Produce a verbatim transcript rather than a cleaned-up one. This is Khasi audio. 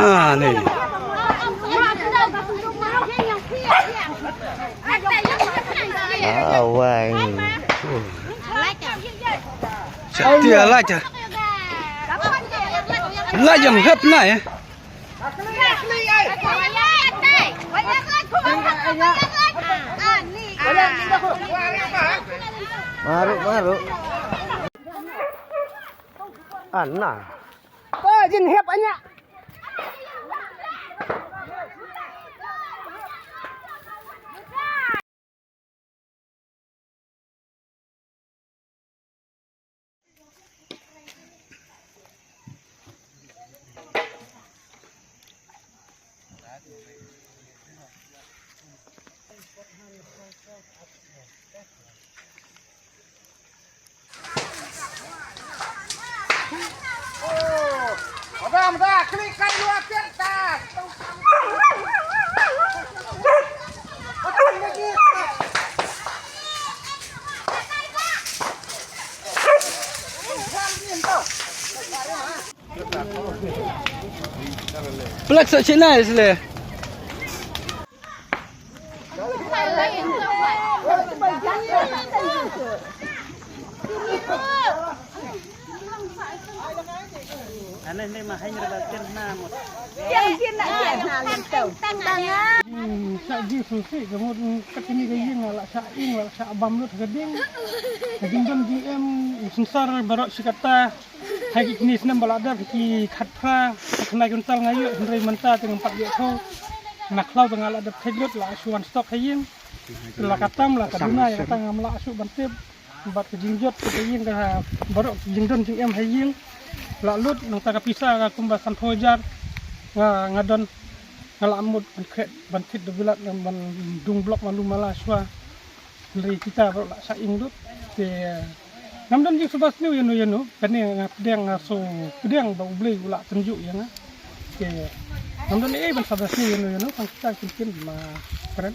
Ah, ni. Ah, wai. Sa tia la cha. La jam hep na, eh. Maru, maru. Ana. Ko jin hep anya. Plak sa Cina isle. Hmm, sa ji susi ka mut kat kini ka ïing la sa ing la sa bam lut ka ding. Ka ding dam ding em sensar barok sikata. Hai ki kini snem ba la dep ki khat phra, ka khnai kuntal nga ïoh, hynrei mynta te ngam pat ïoh tho. Na khlaw ba nga la dep thek lut la shu wan stok ha ïing. La ka tam la ka duna ïa kata ngam la shu ban tip. Bad ka jingjot ka ïing ka barok jingdon jingem ha ïing. La lut nangta ka pisa ka kumba san phew hajar. Nga nga don nga la mut ban khet ban thit da bilat ban dung blok malu mala shwa. Hynrei kita baroh la shah ing lut. Te ngam don jingsngewbha sniew ïano ïano, kane nga pdiang, nga sngewpdiang ba U Blei u la tynjuh ïa nga. Te ngam don ei ban sngewbha sniew ïano ïano, tang kita kin kin ma kren.